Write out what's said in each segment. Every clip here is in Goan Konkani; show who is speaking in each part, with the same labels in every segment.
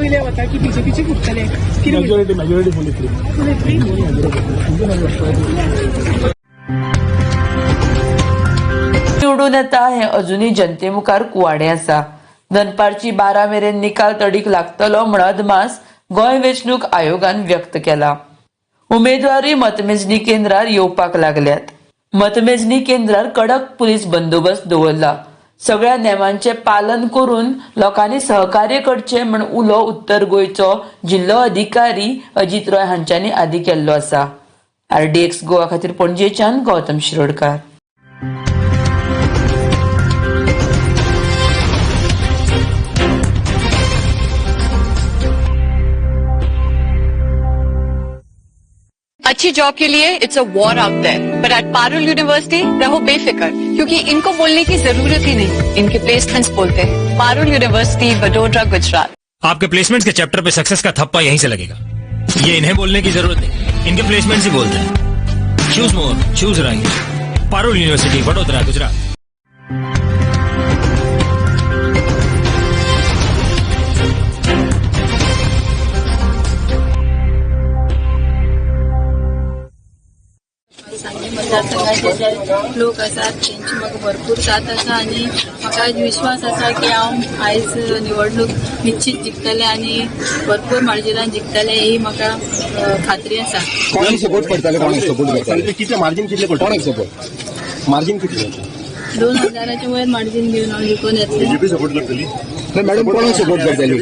Speaker 1: वयले वता की बीजेपीचे उरतले. कितें
Speaker 2: मेजॉरिटी मेजॉरिटी फुल येतली.
Speaker 1: फुल येतली.
Speaker 3: निवडून येता हें अजुनूय जनते मुखार कुवाडें आसा. दनपारची 12 मेरेन निकाल तडीक लागतलो म्हण अदमास गोंय वेंचणूक आयोगान व्यक्त केला. उमेदवारूय मतमेजणी केंद्रार येवपाक लागल्यात. मतमेजणी केंद्रार कडक पुलीस बंदोबस्त दवरला. सगळ्या नेमांचें पालन करून लोकांनी सहकार्य करचें म्हण उलो उत्तर गोंयचो जिल्लो अधिकारी अजित रॉय हांच्यांनी आदी केल्लो आसा. आरडीएक्स गोवा खातीर पणजेच्यान गौतम शिरोडकार.
Speaker 4: अच्छी जॉब के लिए it's a war out there, पर एट पारुल यूनिवर्सिटी रहो बेफिक्र, क्योंकि इनको बोलने की जरूरत ही नहीं, इनके प्लेसमेंट्स बोलते हैं. पारुल यूनिवर्सिटी, वडोदरा, गुजरात.
Speaker 5: आपके placements K chapter pay success का थप्पा यहीं से लगेगा. ये इन्हें बोलने की जरूरत नहीं, इनके प्लेसमेंट्स ही बोलते हैं. Choose more, choose right. Parul university, Vadodara, Gujarat.
Speaker 6: Sanguem मतदारसंघाचे जे लोक आसात तेंची म्हाका भरपूर साथ आसा आनी म्हाका आयज विश्वास आसा की हांव आयज निवडणूक निश्चीत जिखतलें आनी भरपूर मार्जिनान जिखतलें ही म्हाका खात्री आसा.
Speaker 7: कोणाक सपोर्ट करताले? कोणाक सपोर्ट करताले?
Speaker 2: कितले मार्जिन कितले पडटले?
Speaker 7: कोणाक सपोर्ट?
Speaker 2: मार्जिन कितले?
Speaker 6: 2000च्या वयर मार्जीन घेवन हांव जिखून येतलें.
Speaker 2: बीजेपी सपोर्ट करतली.
Speaker 7: नाही मॅडम, कोणाक सपोर्ट करताली?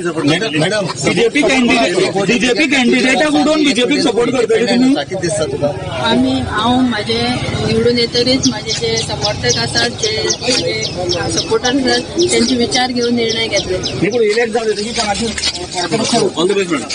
Speaker 2: मॅडम,
Speaker 8: बीजेपी कॅन्डिडेट, बीजेपी कॅन्डिडेटाक उडोवन बीजेपीक सपोर्ट करतली तुमी?
Speaker 7: कितें दिसता तुका?
Speaker 6: आमी हांव म्हाजे निवडून येतकीच म्हाजे जे समर्थक आसात, जे सपोर्टर आसात, तेंचे विचार घेवन निर्णय घेतले.
Speaker 8: इलेक्ट जावन येतकीच
Speaker 2: ऑल the best madam.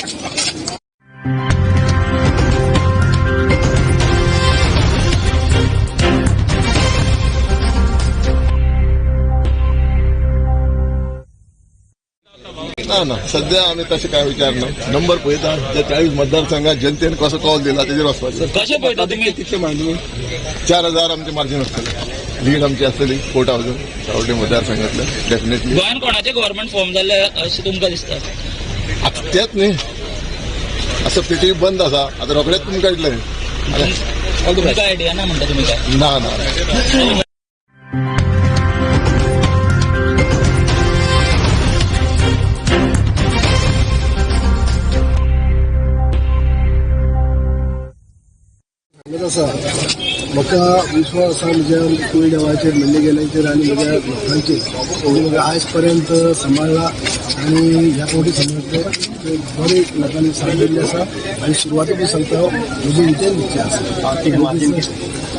Speaker 9: ना ना, सध्या आम्ही तशें काय विचार ना. नंबर पळयता, त्या 40 मतदारसंघात जनतेन कसो कॉल दिला तेजेर वचपाचें.
Speaker 8: कशें पळयता तुमी?
Speaker 9: कितले मार्जिन? 4000 आमचे मार्जिन आसतलें. लीड आमची आसतली 4000 सावड्डे मतदारसंघातले डेफिनेटली.
Speaker 8: गोंयान कोणाचें गव्हर्नमेंट फॉर्म जाल्लें अशें तुमकां दिसता?
Speaker 9: आता तेच न्ही, असं पेटी बंद आसा, आतां रोखडेच तुमकां कळटलें.
Speaker 8: तुमकां आयडिया ना म्हणटा तुमी काय?
Speaker 9: ना ना.
Speaker 7: सांगत आसा, म्हाका विश्वास आसा म्हज्या कुळदेवाचेर, मेल्ले गेल्याचेर आनी म्हज्या लोकांचेर. तेणी म्हाका आयज पर्यंत सांबाळ्ळा आनी ह्या फावटी सांबाळटले. बरे लोकांनी साथ दिल्ली आसा आनी सुरवाते पसून सांगता, हांव म्हजी विजय इच्छा आसा.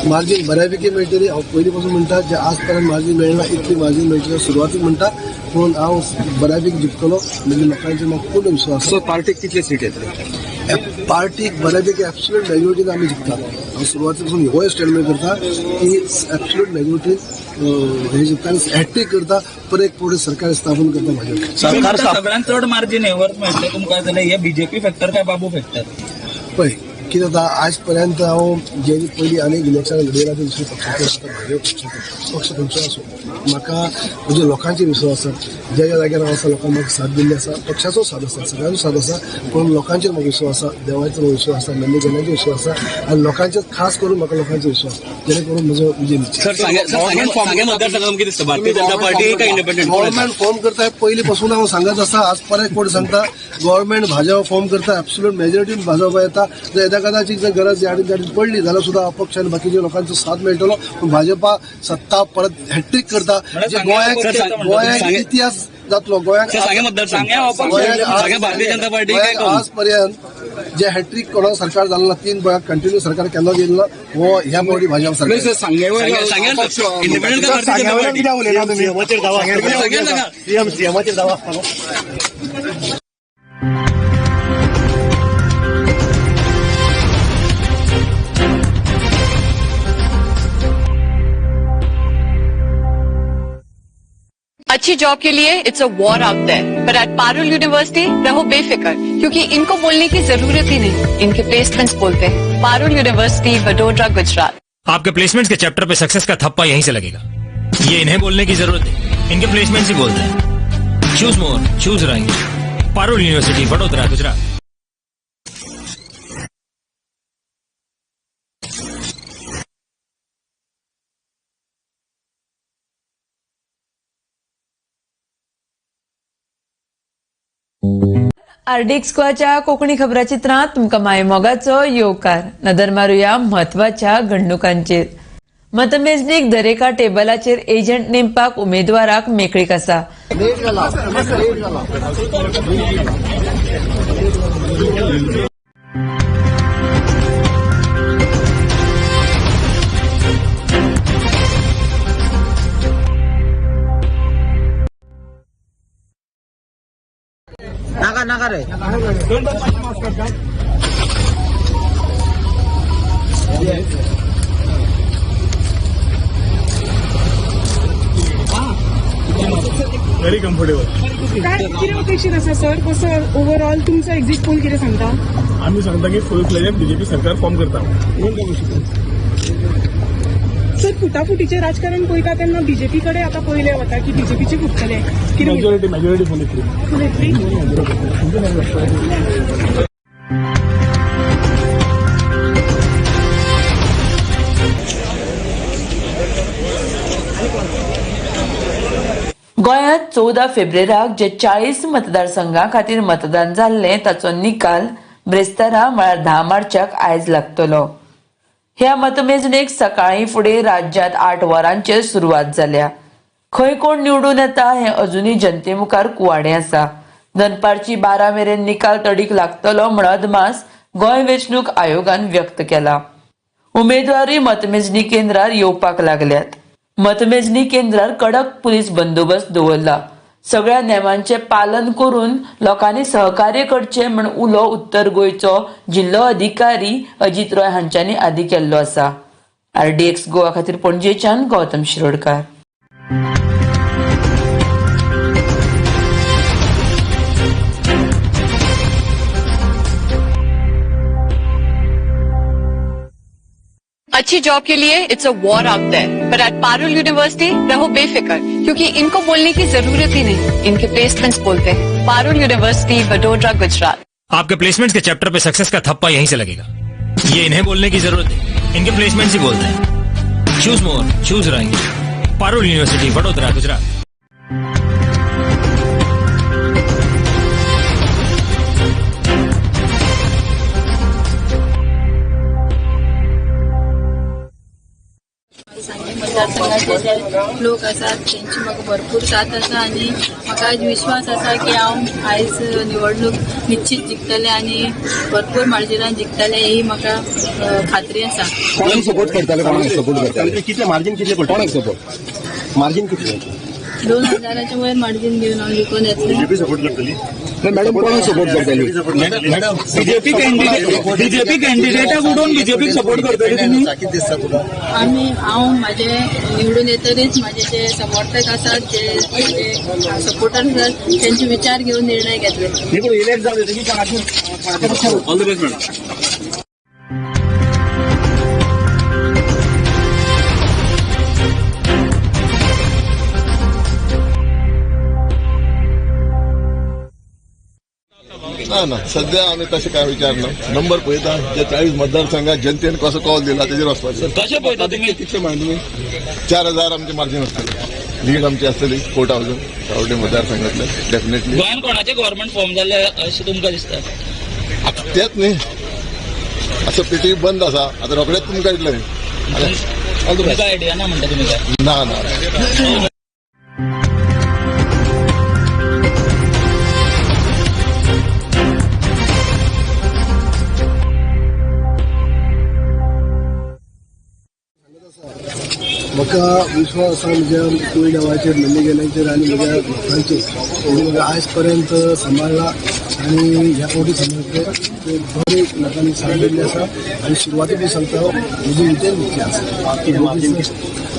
Speaker 7: मार्जीन बऱ्यापैकी मेळटली. हांव पयलीं पासून म्हणटा, जे आज पर्यंत मार्जीन मेळना इतली मार्जीन मेळटली, सुरवातीक म्हणटा. पूण हांव बऱ्यापैकी जिखतलो, म्हणजे लोकांचेर म्हाका पूर्ण विश्वास आसा.
Speaker 8: पार्टीक कितले सीट येतले?
Speaker 7: पार्टीक बऱ्यापैकी एब्सोल्यूट मेजॉरिटीन आमी जिखतात. हांव सुरवाते पासून होय स्टेटमेंट करता की एब्सोल्यूट मेजॉरिटीन हे जिखता आनी हॅट्रीक करता, परत एक फावटी सरकार स्थापन करता भाजप.
Speaker 8: सरकार सगळ्यांत चड मार्जिन हे वर्थ मेळटलें तुमकां जाल्यार हे बीजेपी फॅक्टर काय बाबू फॅक्टर?
Speaker 7: पळय कितें जाता, आयज पर्यंत हांव जे पयलीं अनेक इलेक्शनां लढयला ते दुसऱ्या पक्षाचे आसता, भाजप पक्षाचे, पक्ष खंयचो आसूं, म्हाका म्हज्या लोकांचेर विश्वास आसा. ज्या ज्या जाग्यार हांव आसा लोकांक म्हाका साथ दिल्ली आसा, पक्षाचो साथ आसा, सगळ्यांचो साथ आसा, पूण लोकांचेर म्हाका विश्वास आसा, देवाचो म्हाका विश्वास आसा, मेल्ले गेल्यांचो विश्वास आसा आनी लोकांचेर, खास करून म्हाका लोकांचो विश्वास, जेणे करून म्हजो विजय निश्चित. गव्हर्नमेंट फॉर्म करता पयलीं पासून हांव सांगत आसा, आज परत कोण सांगता, गव्हर्नमेंट भाजप फॉर्म करता, एब्सोल्यूट मेजॉरिटीन भाजप येता. जर येदा कदाचित जर गरज याडीन ताडीन पडली जाल्यार सुद्दां अपक्ष आनी बाकीच्या लोकांचो साथ मेळटलो, पूण भाजपा सत्ता परत हॅट्रीक करता, जे गोंयाक गोंयाक इतिहास जातलो. गोंयाक गोंयाक आज पर्यंत जे हॅट्रीक कोणा सरकार जालें ना, 3 गोंयाक कंटिन्यू सरकार केन्ना येयलें ना, हो ह्या फावटी भाजप सरकार.
Speaker 4: अच्छी जॉब के लिए it's a war out there, पर एट पारुल यूनिवर्सिटी रहो बेफिक्र, क्योंकि इनको बोलने की जरूरत ही नहीं, इनके प्लेसमेंट्स बोलते हैं. पारुल यूनिवर्सिटी, वडोदरा, गुजरात.
Speaker 5: आपके placements K chapter pay success का थप्पा यहीं से लगेगा. ये इन्हें बोलने की जरूरत नहीं, इनके प्लेसमेंट्स ही बोलते हैं. Choose more, choose right. Parul university, Vadodara, Gujarat.
Speaker 3: RDX गोवाच्या Konkani खबराचित्रांत तुमकां मायमोगाचो येवकार. नदर मारुया म्हत्वाच्या घडणुकांचेर. मतमेजणीक दरेका टेबलाचेर एजंट नेमपाक उमेदवाराक मेकळीक आसा.
Speaker 2: Very comfortable.
Speaker 1: काय कितें अपेक्षीत आसा सर? कसो ओवरऑल तुमचो एक्झिट पोल कितें सांगता?
Speaker 2: आमी सांगता की फूल फ्लेज बीजेपी सरकार फॉर्म करता.
Speaker 1: सर, फुटाफुटीचें राजकारण पळयता तेन्ना बीजेपी कडेन आतां पळयलें वता की बीजेपीचे फुटतले कितें?
Speaker 2: मेजॉरिटी मेजॉरिटी फूल येतली.
Speaker 1: फूल येतली.
Speaker 3: गोंयांत 14 फेब्रेराक जे 40 मतदारसंघां खातीर मतदान जाल्लें ताचो निकाल ब्रेस्तारा म्हळ्यार 10 मार्चाक आयज लागतलो. ह्या मतमेजणेक सकाळीं फुडें राज्यांत 8 वरांचेर सुरवात जाल्या. खंय कोण निवडून येता हें अजुनूय जनते मुखार कुवाडें आसा. दनपारची 12 मेरेन निकाल तडीक लागतलो म्हण अदमास गोंय वेंचणूक आयोगान व्यक्त केला. उमेदवारूय मतमेजणी केंद्रार येवपाक लागल्यात. मतमेजणी केंद्रार कडक पुलीस बंदोबस्त दवरला. सगळ्या नेमांचें पालन करून लोकांनी सहकार्य करचें म्हण उलो उत्तर गोंयचो जिल्लो अधिकारी अजित रॉय हांच्यांनी आदी केल्लो आसा. आरडीएक्स गोवा खातीर पणजेच्यान गौतम शिरोडकार.
Speaker 4: अच्छी जॉब के लिए it's a war out there, पर एट पारुल यूनिवर्सिटी रहो बेफिक्र, क्योंकि इनको बोलने की जरूरत ही नहीं, इनके प्लेसमेंट्स बोलते हैं. पारुल यूनिवर्सिटी, वडोदरा, गुजरात.
Speaker 5: आपके placements K chapter pay success का थप्पा यहीं से लगेगा. ये इन्हें बोलने की जरूरत नहीं, इनके प्लेसमेंट्स ही बोलते हैं. Choose more, choose right. Parul university, Vadodara, Gujarat.
Speaker 6: सांगे मतदारसंघाचे जे लोक आसात तेंची म्हाका भरपूर साथ आसा आनी म्हाका आयज विश्वास आसा की हांव आयज निवडणूक निश्चीत जिखतलें आनी भरपूर मार्जिनान जिखतलें ही म्हाका खात्री आसा.
Speaker 9: कोणाक सपोर्ट करताले? कोणाक सपोर्ट करताले?
Speaker 2: कितले मार्जिन कितले पडटले?
Speaker 9: कोणाक सपोर्ट?
Speaker 2: मार्जिन कितले?
Speaker 6: 2000 वयर मार्जीन घेवन हांव जिखून येतलें.
Speaker 2: बीजेपी सपोर्ट करतली.
Speaker 9: नाही मॅडम, कोणाक सपोर्ट करताली?
Speaker 2: मॅडम,
Speaker 8: बीजेपी कॅन्डिडेट, बीजेपी कॅन्डिडेटाक उडोवन बीजेपीक सपोर्ट करतली तुमी?
Speaker 6: आमी हांव म्हाजे निवडून येतरीच म्हाजे जे समर्थक आसात, जे जे सपोर्टर आसात, तेंचे विचार घेवन निर्णय घेतले.
Speaker 2: इलेक्ट जावं. All the best madam.
Speaker 9: ना ना, सध्या आमी तशें काय विचार ना. नंबर पळयता, जे 40 मतदारसंघात जनतेन कसो कॉल दिला तेजेर वचपाचें.
Speaker 8: कशें पळयता तुमी?
Speaker 9: कितले मागीर 4000 आमचे मार्जीन आसतलें. लीड आमची आसतली 4000 सावड्डे मतदारसंघातले डेफिनेटली.
Speaker 8: गोंयान कोणाचें गव्हर्नमेंट फॉर्म जाल्लें अशें तुमकां दिसता?
Speaker 9: आतां तेंच न्ही, आतां पेटी बंद आसा, आतां रोखडेच तुमकां येतलें.
Speaker 8: तुमकां आयडिया ना म्हणटा तुमी काय?
Speaker 9: ना ना.
Speaker 7: म्हाका विश्वास आसा म्हज्या कुळदेवाचेर, नंदीगेल्यांचेर आनी म्हज्या लोकांचेर. तेणी म्हाका आयज पर्यंत सांबाळ्ळा आनी ह्या फावटी सांबाळटले. ते बरे लोकांनी साथ दिल्ली आसा आनी सुरवाती पसून सांगता, म्हजी विजय निश्चय आसा.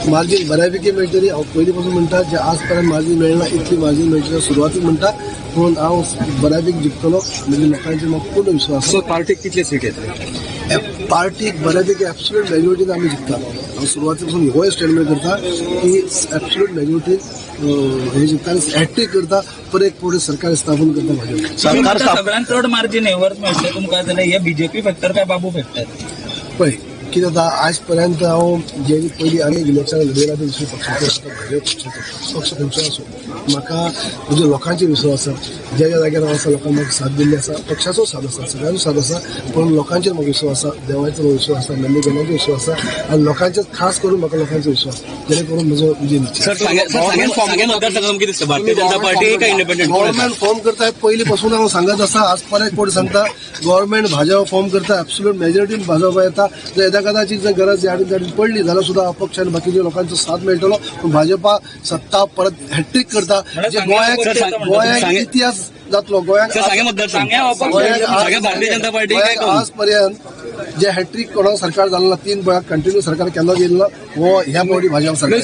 Speaker 7: मार्जीन बऱ्यापैकी मेळटली. हांव पयलीं पासून म्हणटा जे आज पर्यंत मार्जीन मेळना इतली मार्जीन मेळटली सुरवातीक म्हणटा, पूण हांव बऱ्यापैकी जिखतलो म्हणजे लोकांचेर म्हाका पूर्ण विश्वास आसा.
Speaker 2: पार्टीक कितले सीट येतले?
Speaker 7: पार्टीक बऱ्यापैकी एब्सोल्यूट मेजॉरिटीन आमी जिखता. हांव सुरवाती पासून होय स्टेटमेंट करता की एब्सोल्यूट मेजॉरिटीन हे जिखता आनी हॅट्रीक करता, परत एक फावटी सरकार स्थापन करता भाजप.
Speaker 8: सरकार सगळ्यांत चड मार्जीन हे वर्थ मेळटलें तुमकां जाल्यार हे बीजेपी फॅक्टर काय बाबू फॅक्टर?
Speaker 7: पळय कितें जाता, आयज पर्यंत हांव जे पयलीं आनी इलेक्शन लढयला ते दुसऱ्या पक्षाचो, आतां भाजप पक्षाचो, पक्ष खंयचो आसूं म्हाका म्हज्या लोकांचेर विश्वास आसा. ज्या ज्या जाग्यार हांव आसा लोकांक म्हाका साथ दिल्ली आसा, पक्षाचो साथ आसा, सगळ्यांचो साथ आसा, पूण लोकांचेर म्हाका विश्वास आसा, देवाचो म्हाका विश्वास आसा, नंदीगणाचो विश्वास आसा आनी लोकांचेर खास करून म्हाका लोकांचो विश्वास, जेणे करून म्हजो विजय निश्चित.
Speaker 2: मतदारसंघात कितें दिसता, भारतीय जनता पार्टी काय इंडिपेंडंट?
Speaker 7: गव्हर्नमेंट फॉर्म करता पयलीं पासून हांव सांगत आसा, आज परत कोण सांगता गव्हर्नमेंट भाजप फॉर्म करता, एब्सोल्यूट मेजॉरिटीन भाजप येता. जर येदा कदाचित जर गरज ह्या ताडीन पडली जाल्यार सुद्दां अपक्ष आनी बाकीच्या लोकांचो साथ मेळटलो, पूण भाजपा सत्ता परत हॅट्रीक करता, जे गोंयाक गोंयाक इतिहास जातलो. गोंयाक
Speaker 2: भारतीय जनता पार्टी
Speaker 7: आज पर्यंत जे हॅट्रीक कोणा सरकार जालें ना, 3 वेळा कंटिन्यू सरकार केन्ना येयलें ना, हो ह्या फावटी भाजप सरकार.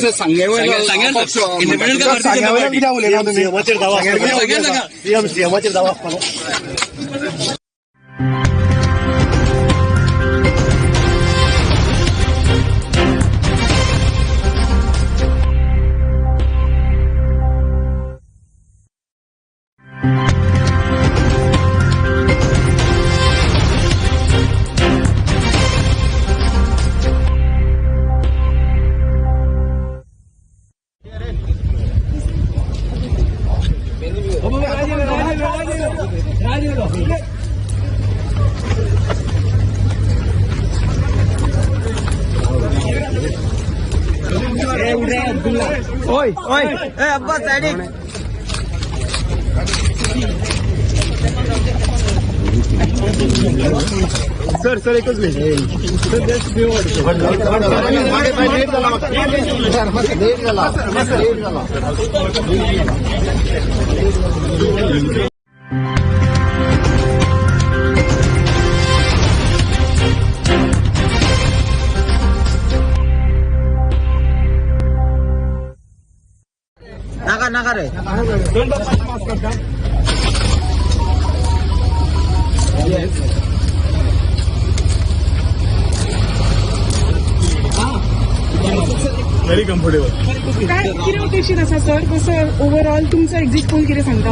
Speaker 1: काय कितें अपेक्षीत आसा सर, कसो ओवरऑल तुमचो एक्झिट पोल कितें सांगता?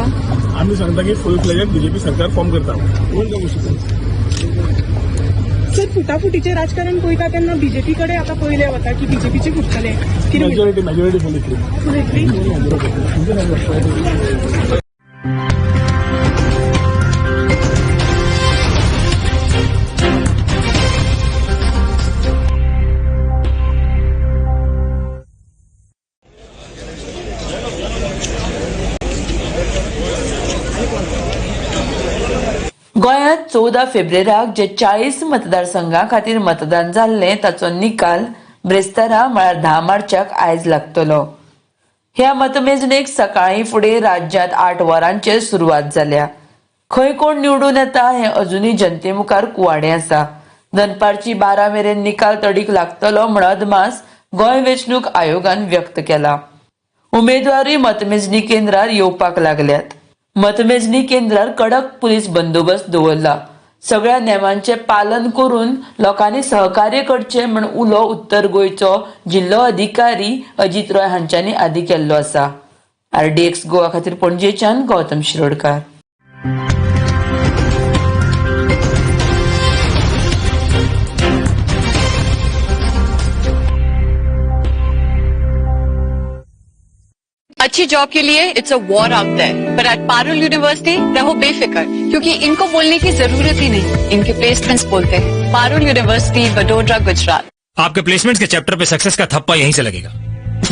Speaker 10: आम्ही सांगता की फुल फ्लेजेड बीजेपी सरकार फॉर्म करता.
Speaker 1: सर, फुटाफुटीचें राजकारण पळयता तेन्ना बीजेपी कडेन आतां पयलें वता की बीजेपीचे फुटतले कितें?
Speaker 10: मेजॉरिटी मेजॉरिटी फुल येतली.
Speaker 1: फुल येतली.
Speaker 3: गोंयांत 14 फेब्रेराक जे 40 मतदारसंघां खातीर मतदान जाल्लें ताचो निकाल ब्रेस्तारा म्हळ्यार 10 मार्चाक आयज लागतलो. ह्या मतमेजणेक सकाळीं फुडें राज्यांत 8 वरांचेर सुरवात जाल्या. खंय कोण निवडून येता हें अजुनूय जनते मुखार कुवाडें आसा. दनपारची 12 मेरेन निकाल तडीक लागतलो म्हण अदमास गोंय वेंचणूक आयोगान व्यक्त केला. उमेदवारूय मतमेजणी केंद्रार येवपाक लागल्यात. मतमेजणी केंद्रार कडक पुलीस बंदोबस्त दवरला. सगळ्या नेमांचे पालन करून लोकांनी सहकार्य करचें म्हण उलो उत्तर गोंयचो जिल्लो अधिकारी अजित रॉय हांच्यांनी आदी केल्लो आसा. आरडीएक्स गोवा खातीर पणजेच्यान गौतम शिरोडकार.
Speaker 4: अच्छी जॉब के लिए it's a war out there, पर एट पारुल यूनिवर्सिटी रहो बेफिक्र, क्योंकि इनको बोलने की जरूरत ही नहीं, इनके प्लेसमेंट्स बोलते हैं. पारुल यूनिवर्सिटी, वडोदरा, गुजरात.
Speaker 5: आपके placements K chapter pay success का थप्पा यहीं से लगेगा.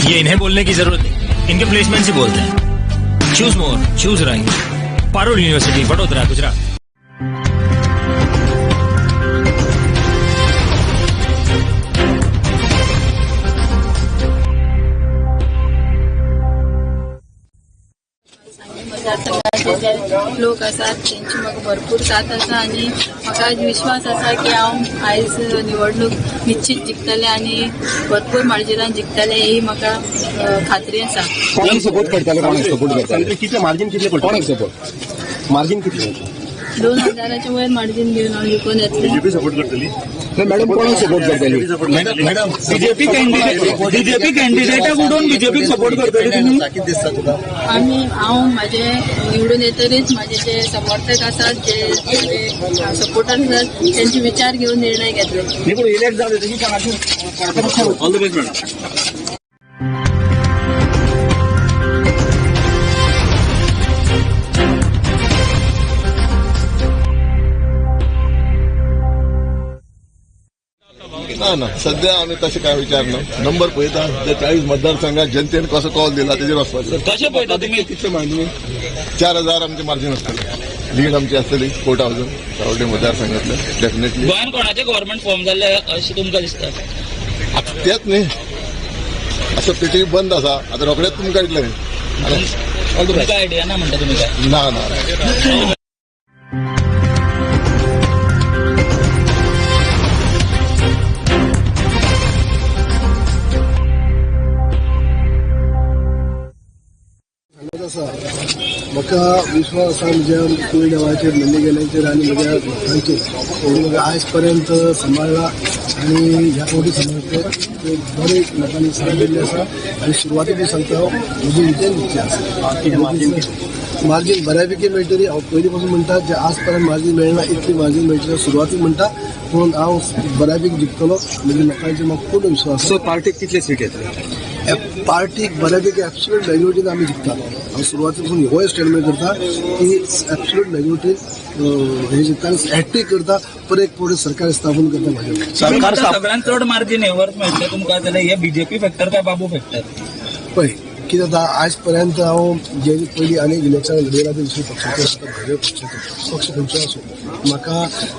Speaker 5: ये इन्हें बोलने की जरूरत नहीं, इनके प्लेसमेंट्स ही बोलते हैं. Choose more, choose right. Parul university, Vadodara, Gujarat.
Speaker 6: मतदारसंघ वाठाराचे जे लोक आसात तेंची म्हाका भरपूर साथ आसा आनी म्हाका आज विश्वास आसा की हांव आयज निवडणूक निश्चीत जिखतलें आनी भरपूर मार्जिनान जिखतलें ही म्हाका खात्री आसा.
Speaker 11: कोणाक सपोर्ट करताले, कोणाक सपोर्ट करताले, कितले मार्जिन, कितले, कोणाक सपोर्ट, मार्जिन कितले?
Speaker 6: 2000च्या वयर मार्जीन घेवन हांव जिखून येतलें.
Speaker 11: बीजेपी सपोर्ट करतली मॅडम, कोणाक सपोर्ट करतली मॅडम?
Speaker 8: बीजेपी कॅन्डिडेट, बीजेपी कॅन्डिडेटाक उडोवन बीजेपीक सपोर्ट करतली तुमी?
Speaker 7: दिसता तुका?
Speaker 6: आमी हांव म्हाजे निवडून येतरीच म्हाजे जे समर्थक आसात, जे म्हजे सपोर्टर आसात, तेंचे विचार घेवन निर्णय घेतले.
Speaker 2: नाही, पण इलेक्ट जावं तुमी. All the best madam.
Speaker 9: ना ना, सध्या आमी तशें काय विचार ना. नंबर पळयता, ते 40 मतदारसंघात जनतेन कसो कॉल दिला तेजेर वचपाचें.
Speaker 8: कशें पळयता तुमी?
Speaker 11: कितले मार्जिन?
Speaker 9: 4000 आमचे मार्जीन आसतलें, लीड आमची आसतली 4000 सावड्डे मतदारसंघातले डेफिनेटली.
Speaker 8: गोंयान कोणाचें गव्हर्नमेंट फॉर्म जाल्लें अशें तुमकां दिसता?
Speaker 9: तेच न्ही, असं पेटी बंद आसा, आतां रोखडेच तुमकां येतलें.
Speaker 8: तुमकां आयडिया ना म्हणटा तुमी काय?
Speaker 9: ना ना.
Speaker 7: सांगत आसा, म्हाका विश्वास आसा म्हज्या कुळदेवाचेर, नंदी गेल्यांचेर आनी म्हज्या लोकांचेर. तेणी म्हाका आयज पर्यंत सांबाळ्ळा आनी ह्या फावटी सांबाळटले. ते बरे लोकांनी साथ दिल्ली आसा आनी सुरवातेक सांगता हांव, म्हजी विजय निश्चय आसा. मार्जीन बऱ्यापैकी मेळटली. हांव पयलीं पासून म्हणटा, जे आज पर्यंत मार्जीन मेळना इतली मार्जीन मेळटली, सुरवातीक म्हणटा. पूण हांव बऱ्यापैकी जिखतलो, म्हणजे लोकांचेर म्हाका पूर्ण विश्वास आसा.
Speaker 11: पार्टीक कितले सीट येतले?
Speaker 7: पार्टीक बऱ्यापैकी ॲब्सोल्यूट मेजॉरिटीन आमी जिखता. हांव सुरवातीपासून होय स्टेटमेंट करता की ॲब्सोल्यूट मेजॉरिटीन हे जिखता आनी हॅट्रीक करता, परत एक फावटी सरकार स्थापन करता भाजप.
Speaker 8: सरकार सगळ्यांत चड मार्जीन हे वर्थ मेळटलें तुमकां जाल्यार हे बीजेपी फॅक्टर काय बाबू फॅक्टर?
Speaker 7: पळय कितें जाता, आयज पर्यंत हांव जे पयलीं अनेक इलेक्शनां लढयला ते दुसऱ्या पक्षाचे आसता, भाजप पक्षाचे, पक्ष खंयचो आसूं, म्हाका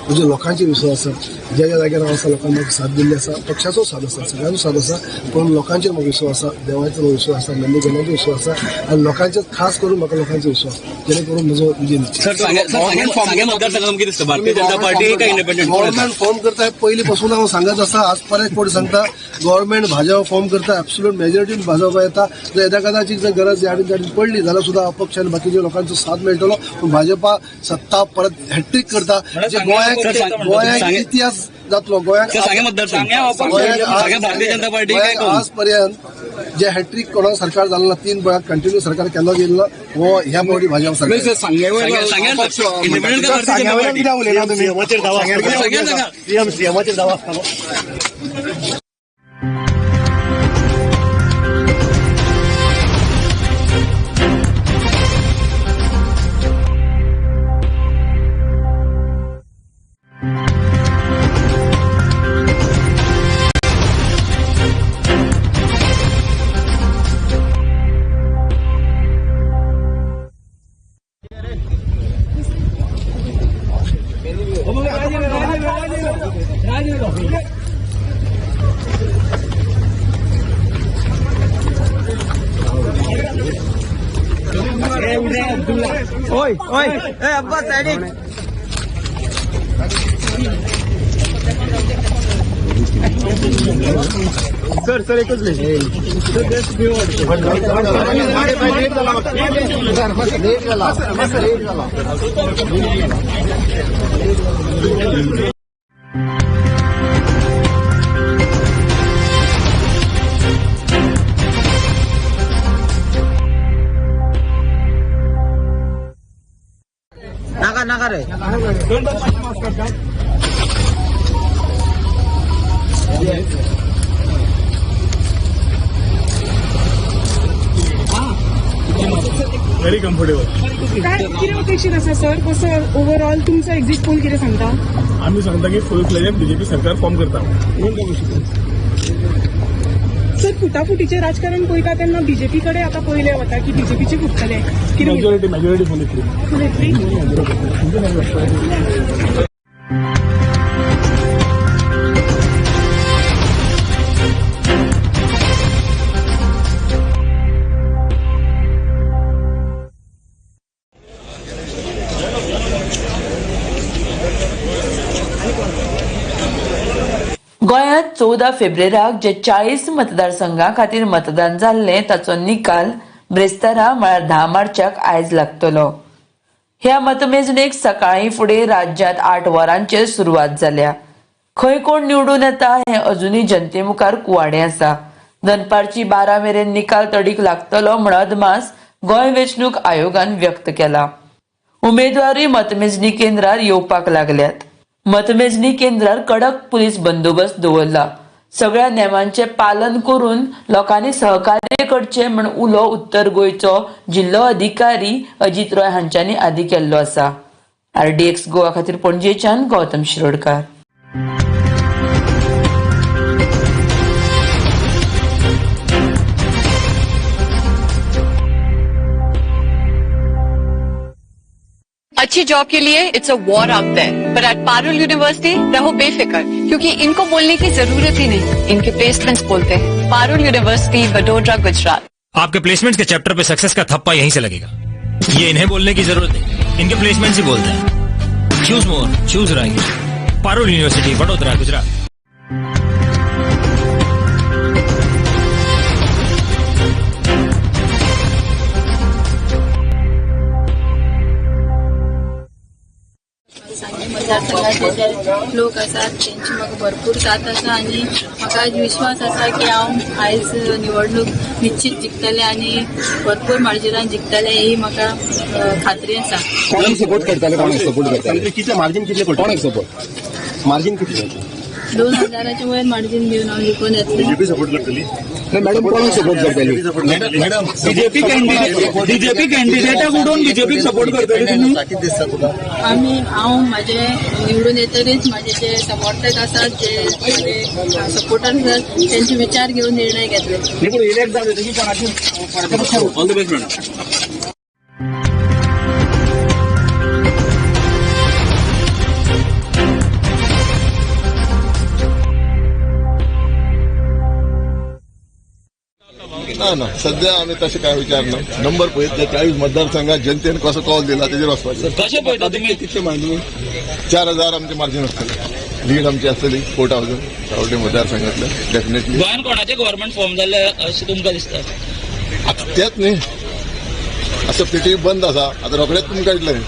Speaker 7: म्हज्या लोकांचेर विश्वास आसा. ज्या ज्या जाग्यार हांव आसा, लोकांनी म्हाका साथ दिल्ली आसा, पक्षाचो साथ आसा, सगळ्यांचो साथ आसा, पूण लोकांचेर म्हाका विश्वास आसा, देवाचो म्हाका विश्वास आसा, नंदी गेल्यांचो विश्वास आसा आनी लोकांचेर, खास करून म्हाका लोकांचो विश्वास, जेणे करून म्हजो विजय निश्चित.
Speaker 2: भारतीय जनता पार्टी काय इंडिपेंडंट?
Speaker 7: गव्हर्नमेंट फॉर्म करता पयलीं पासून हांव सांगत आसा, आज परत कोण सांगता, गव्हर्नमेंट भाजप फॉर्म करता, ॲब्सोल्यूट मेजॉरिटीन भाजप येता. जर येदा कदाचित जर गरज आनी ताणी पडली जाल्यार सुद्दां अपक्ष आनी बाकीच्या लोकांचो साथ मेळटलो, पूण भाजपा सत्ता परत हॅट्रीक करता, जे गोंयाक गोंयाक इतिहास जातलो. गोंयाक
Speaker 2: भारतीय जनता पार्टी काय
Speaker 7: आज पर्यंत जे हॅट्रीक कोणा सरकार जालें ना, 3 वेळा कंटिन्यू सरकार केन्ना गेलें ना, हो ह्या फावटी भाजप सरकार.
Speaker 11: सीएमाचेर दावा आसतालो.
Speaker 10: Very comfortable.
Speaker 1: काय कितें अपेक्षीत आसा सर, कसो ओवरऑल तुमचो एक्झिट पोल कितें सांगता?
Speaker 10: आमी सांगता की फूल फ्लेजेड बीजेपी सरकार फॉर्म करता.
Speaker 1: सर, फुटाफुटीचें राजकारण पळयता तेन्ना बीजेपी कडेन आतां पयलें वता की बीजेपीचे फुटतले कितें?
Speaker 10: मेजॉरिटी, मेजॉरिटी फूल येतली.
Speaker 1: येतली.
Speaker 3: 14 फेब्रेराक जे 40 मतदारसंघां खातीर मतदान जाल्लें ताचो निकाल ब्रेस्तारा म्हळ्यार 10 मार्चाक आयज लागतलो. ह्या मतमेजणेक सकाळीं फुडें राज्यांत 8 वरांचेर सुरवात जाल्या. खंय कोण निवडून येता हें अजुनूय जनते मुखार कुवाडें आसा. दनपारची 12 मेरेन निकाल तडीक लागतलो म्हण अदमास गोंय वेंचणूक आयोगान व्यक्त केला. उमेदवारूय मतमेजणी केंद्रार येवपाक लागल्यात. मतमेजणी केंद्रार कडक पुलीस बंदोबस्त दवरला. सगळ्या नेमांचें पालन करून लोकांनी सहकार्य करचें म्हण उलो उत्तर गोंयचो जिल्लो अधिकारी अजित रॉय हांच्यांनी आदी केल्लो आसा. आरडीएक्स गोवा खातीर पणजेच्यान गौतम शिरोडकार.
Speaker 4: अच्छी जॉब के लिए it's a war out there, पर एट पारुल यूनिवर्सिटी रहो बेफिक्र, क्योंकि इनको बोलने की जरूरत ही नहीं, इनके प्लेसमेंट्स बोलते हैं. पारुल यूनिवर्सिटी, वडोदरा, गुजरात.
Speaker 5: आपके placements K chapter pay success का थप्पा यहीं से लगेगा. ये इन्हें बोलने की जरूरत नहीं, इनके प्लेसमेंट्स ही बोलते हैं. Choose more, choose right. Parul university, Vadodara, Gujarat.
Speaker 6: Sanguem मतदारसंघाचे जे लोक आसात तेंची म्हाका भरपूर साथ आसा आनी म्हाका आयज विश्वास आसा की हांव आयज निवडणूक निश्चीत जिखतलें आनी भरपूर मार्जिनान जिखतलें ही म्हाका खात्री आसा.
Speaker 11: कोणाक सपोर्ट करताले? कोणाक सपोर्ट करताले? कितले मार्जिन कितले पडटले? कोणाक सपोर्ट? मार्जिन कितले?
Speaker 6: 2000 वयर मार्जिन दिवन हांव जिखून येतलें.
Speaker 11: बीजेपी सपोर्ट करतली? मॅडम कोणाक सपोर्ट करतली? मॅडम
Speaker 8: बीजेपी कॅन्डिडेटाक उडोवन बीजेपीक सपोर्ट करतली तुमी?
Speaker 6: आमी हांव म्हाजे निवडून येतरीच म्हाजे जे समर्थक आसात, जे म्हाजे सपोर्टर आसात तेंचे विचार घेवन निर्णय घेतले.
Speaker 2: पूण इलेक्ट जाले की कोणाचेर. All the best madam.
Speaker 9: ना ना, सध्या आमी तशें काय विचार ना. नंबर पळयत ते 40 मतदारसंघात जनतेन कसो कॉल दिला तेजेर वचपाचें.
Speaker 8: कशें पळयता तुमी
Speaker 9: कितले मार्जिन? 4000 आमचे मार्जिन आसतलें. लीड आमची आसतली 4000 सावड्डे मतदारसंघातले डेफिनेटली.
Speaker 8: गोंयान कोणाचें गव्हर्मेंट फॉर्म जाल्लें अशें तुमकां दिसता?
Speaker 9: आतां तेंच न्ही, आतां पेटी बंद आसा, आतां रोखडेच तुमकां कळटलें.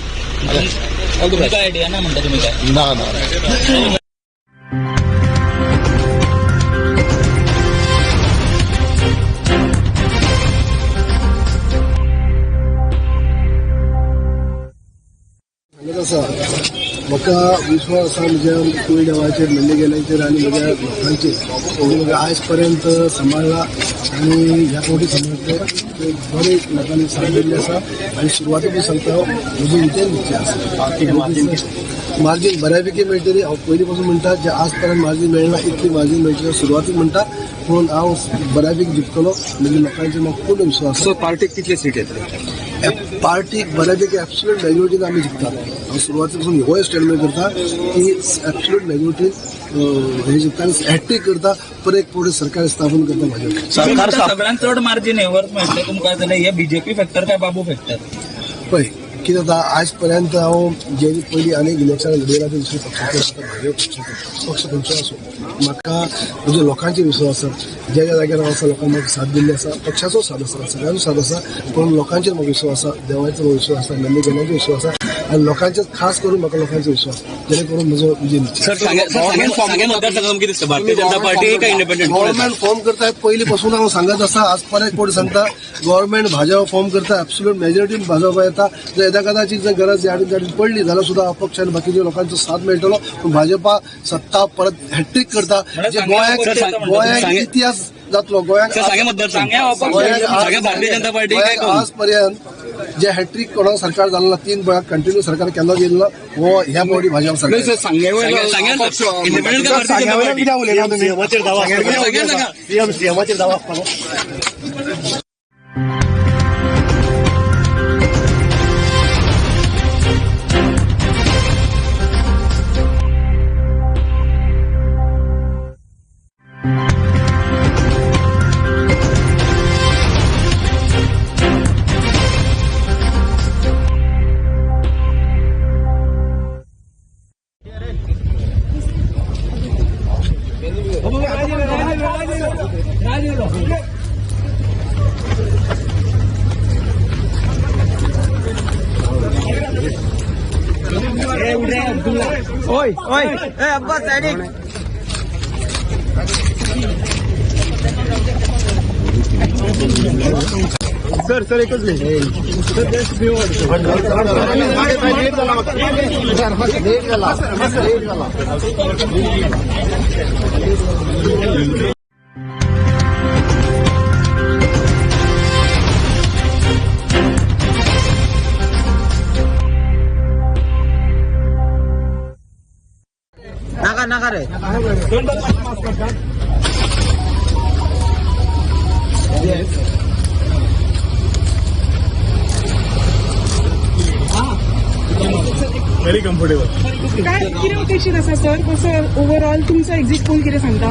Speaker 8: तुमकां आयडिया ना म्हणटा तुमी काय?
Speaker 9: ना ना.
Speaker 7: सांगत आसा म्हाका विश्वास आसा म्हज्या कुळदेवाचेर, म्हणले गेल्याचेर आनी म्हज्या लोकांचेर. म्हणजे म्हाका आयज पर्यंत सांबाळ्ळा आनी ह्या फावटी सांबाळटले. बरे लोकांनी साथ दिल्ली आसा आनी सुरवाते पसून सांगता हांव, म्हजी विजय निश्चय आसा. मार्जीन बऱ्यापैकी मेळटली. हांव पयलीं पासून म्हणटा, जे आज पर्यंत मार्जीन मेळना इतली मार्जीन मेळटली सुरवातीक म्हणटा, पूण हांव बऱ्यापैकी जिखतलो म्हणजे लोकांचेर म्हाका पूर्ण विश्वास आसा.
Speaker 11: पार्टीक कितले सीट येतले?
Speaker 7: पार्टीक बऱ्यापैकी ॲब्सोल्यूट मेजॉरिटीन आमी जिखतात. हांव सुरवाते पासून होय स्टेटमेंट करता की ॲब्सोल्यूट मेजॉरिटीन हे जिखता आनी हॅट्रीक करता, परत एक फावटी सरकार स्थापन करता भाजप.
Speaker 8: सरकार सगळ्यांत चड मार्जिन हे वर्थ मेळटलें तुमकां जाल्यार हे बीजेपी फॅक्टर काय बाबू फॅक्टर?
Speaker 7: पळय कितें जाता, आयज पर्यंत हांव जे पयलीं अनेक इलेक्शनां लढयला ते दुसऱ्या पक्षाचे आसता, भाजप पक्षाचे, पक्ष खंयचो आसूं, म्हाका म्हज्या लोकांचेर विश्वास आसा. ज्या ज्या जाग्यार हांव आसा लोकांक म्हाका साथ दिल्ली आसा, पक्षाचो साथ आसा, सगळ्यांचो साथ आसा, पूण लोकांचेर म्हाका विश्वास आसा, देवाचो म्हाका विश्वास आसा, नंदी गेल्यांचो विश्वास आसा आनी लोकांचेर खास करून म्हाका लोकांचो विश्वास, जेणे करून म्हजो विजय निश्चित. गव्हर्नमेंट फॉर्म करता पयलीं पासून हांव सांगत आसा, आज परत कोण सांगता गव्हर्नमेंट भाजपा फॉर्म करता, ॲब्सोल्यूट मेजॉरिटीन भाजपा येता. जर येदा कदाचित जर गरज याडून पडली जाल्यार सुद्दां अपक्ष आनी बाकीच्या लोकांचो साथ मेळटलो, पूण भाजपा सत्ता परत हॅट्रीक करता, जे गोंयाक इतिहास जातलो. गोंयाक आज पर्यंत जे हॅट्रीक कोणा सरकार जालें ना, 3 वेळा कंटिन्यू सरकार केन्ना गेलें ना, हो ह्या फावटी भाजपा सरकार.
Speaker 10: सर सर एकच मिनिट. Very comfortable.
Speaker 1: काय कितें अपेक्षीत आसा सर, कसो ओवरऑल तुमचो एक्झिट पोल कितें सांगता?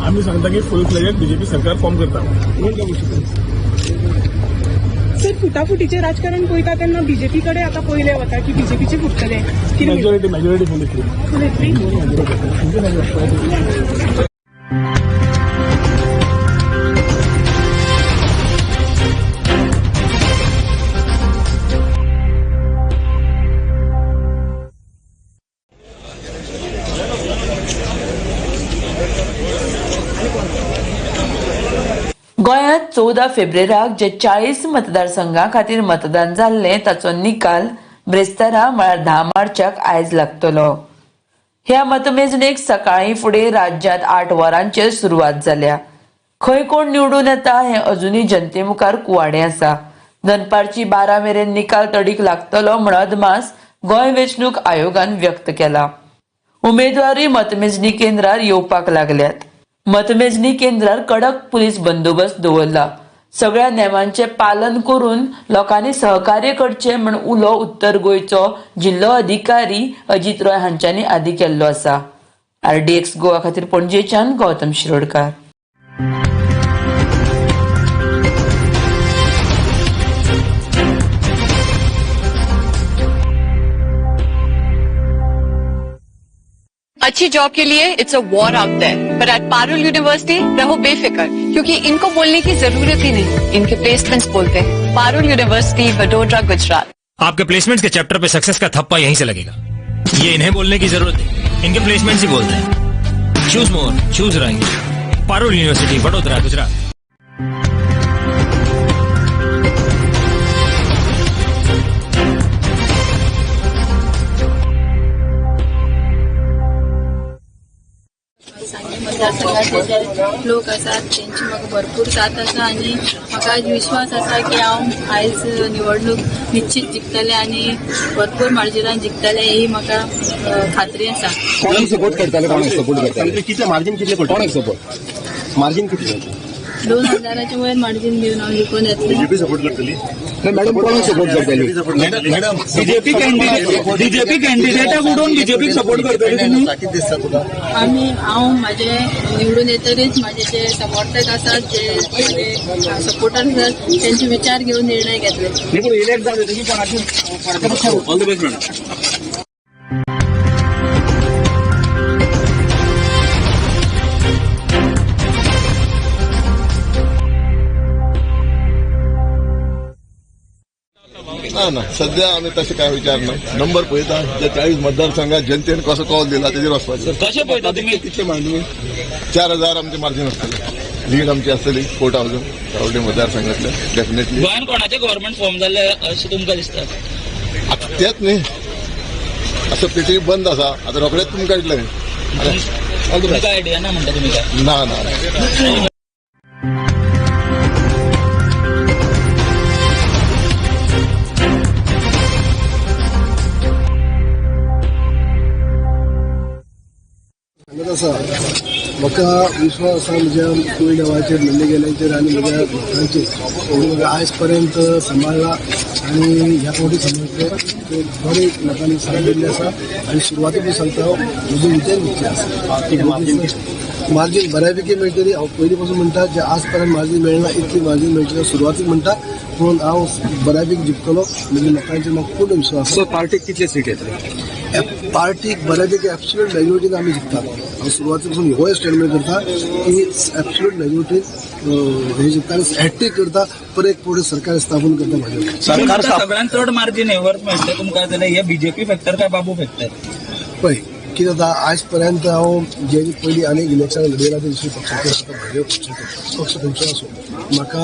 Speaker 10: आमी सांगता की फूल फ्लेजेड बीजेपी सरकार फॉर्म करता.
Speaker 1: सर, फुटाफुटीचें राजकारण पळयता तेन्ना बीजेपी कडेन आतां पयले वता की बीजेपीचे फुटतले कितें?
Speaker 10: मेजॉरिटी मेजॉरिटी फूल येतली.
Speaker 1: फूल येतली.
Speaker 3: गोंयांत 14 फेब्रेराक जे 40 मतदारसंघां खातीर मतदान जाल्लें ताचो निकाल ब्रेस्तारा म्हळ्यार 10 मार्चाक आयज लागतलो. ह्या मतमेजणेक सकाळीं फुडें राज्यांत 8 वरांचेर सुरवात जाल्या. खंय कोण निवडून येता हें अजुनूय जनते मुखार कुवाडें आसा. दनपारची 12 मेरेन निकाल तडीक लागतलो म्हण अदमास गोंय वेंचणूक आयोगान व्यक्त केला. उमेदवारूय मतमेजणी केंद्रार येवपाक लागल्यात. मतमेजणी केंद्रार कडक पुलीस बंदोबस्त दवरला. सगळ्या नेमांचें पालन करून लोकांनी सहकार्य करचें म्हण उलो उत्तर गोंयचो जिल्लो अधिकारी अजित रॉय हांच्यांनी आदी केल्लो आसा. आरडीएक्स गोवा खातीर पणजेच्यान गौतम शिरोडकार.
Speaker 4: अच्छी जॉब के लिए it's a war out there, पर एट पारुल यूनिवर्सिटी रहो बेफिक्र, क्योंकि इनको बोलने की जरूरत ही नहीं, इनके प्लेसमेंट्स बोलते हैं. पारुल यूनिवर्सिटी, वडोदरा, गुजरात.
Speaker 5: आपके placements K chapter pay success का थप्पा यहीं से लगेगा. ये इन्हें बोलने की जरूरत नहीं, इनके प्लेसमेंट्स ही बोलते हैं. Choose more, choose right. Parul university, Vadodara, Gujarat.
Speaker 6: Sanguem मतदारसंघाचे जे लोक आसात तेंची म्हाका भरपूर साथ आसा आनी म्हाका आयज विश्वास आसा की हांव आयज निवडणूक निश्चीत जिखतलें आनी भरपूर मार्जिनान जिखतलें ही म्हाका खात्री आसा.
Speaker 11: कोणाक सपोर्ट करताले? कोणाक सपोर्ट करताले? कितले मार्जिन कितले पडटले? कोणाक सपोर्ट? मार्जिन कितले?
Speaker 6: 2000 वयर मार्जीन दिवन हांव जिखून येतलें.
Speaker 9: बीजेपी सपोर्ट करतली.
Speaker 11: नाही मॅडम, कोणाक सपोर्ट करताली?
Speaker 9: मॅडम,
Speaker 8: बीजेपी कॅन्डिडेट, बीजेपी कॅन्डिडेटाक उडोवन बीजेपीक सपोर्ट करतली तुमी?
Speaker 7: कितें दिसता तुका?
Speaker 6: आमी हांव म्हाजे निवडून येतरीच म्हाजे जे समर्थक आसात, जे म्हाजे सपोर्टर आसात, तेंचे विचार घेवन निर्णय घेतले.
Speaker 8: न्ही, पूण इलेक्ट जाले तुमी कोणाचेर?
Speaker 2: All the best madam.
Speaker 9: ना ना, सध्या आमी तशें काय विचार ना. नंबर पळयता, जे 40 मतदारसंघात जनतेन कसो कॉल दिला तेजेर वचपाचें.
Speaker 8: कशें पळयता तुमी?
Speaker 9: कितले मार्जिन? 4000 आमचे मार्जिन आसतलें. लीड आमची आसतली 4000 सावड्डे मतदारसंघातले डेफिनेटली.
Speaker 8: गोंयान कोणाचें गव्हर्मेंट फॉर्म जाल्लें अशें तुमकां दिसता?
Speaker 9: आतां तेंच न्ही, आतां पेटी बंद आसा, आतां रोखडेच तुमकां कळटलें. ऑल the
Speaker 8: तुमकां
Speaker 9: बेस्ट.
Speaker 8: आयडिया ना म्हणटा तुमी काय?
Speaker 9: ना ना.
Speaker 7: सांगत आसा, म्हाका विश्वास आसा म्हज्या कुळदेवाचेर, नंदीगेल्याचेर आनी म्हज्या लोकांचेर. तेणी म्हाका आयज पर्यंत सांबाळ्ळा आनी ह्या फावटी सांबाळटले. ते बरे लोकांनी साथ दिल्ली आसा आनी सुरवाते सांगता हांव, म्हजी विचार निश्चय आसा. मार्जीन बऱ्यापैकी मेळटली. हांव पयलीं पासून म्हणटा, जे आज पर्यंत मार्जीन मेळना इतली मार्जीन मेळटली सुरवातीक म्हणटा, पूण हांव बऱ्यापैकी जिखतलो. म्हणजे लोकांचेर म्हाका पूर्ण विश्वास आसा.
Speaker 11: पार्टीक कितले सीट येतले?
Speaker 7: पार्टीक बऱ्यापैकी ॲब्सोल्यूट मेजॉरिटीन आमी जिखतात. हांव सुरवाते पासून होय स्टेटमेंट करता की ॲब्सोल्यूट मेजॉरिटीन हे जिखता आनी हॅट्रीक करता, परत एक फावटी सरकार स्थापन करता भाजप.
Speaker 8: सरकार सगळ्यांत चड मार्जिन हे वर्थ मेळटलें तुमकां जाल्यार हे बीजेपी फॅक्टर काय बाबू फॅक्टर?
Speaker 7: पळय कितें जाता, आयज पर्यंत हांव जे पयलीं आनीक इलेक्शन लडयला ते दुसऱ्या पक्षाचे आसा, भाजप पक्षाचो, पक्ष खंयचो आसूं, म्हाका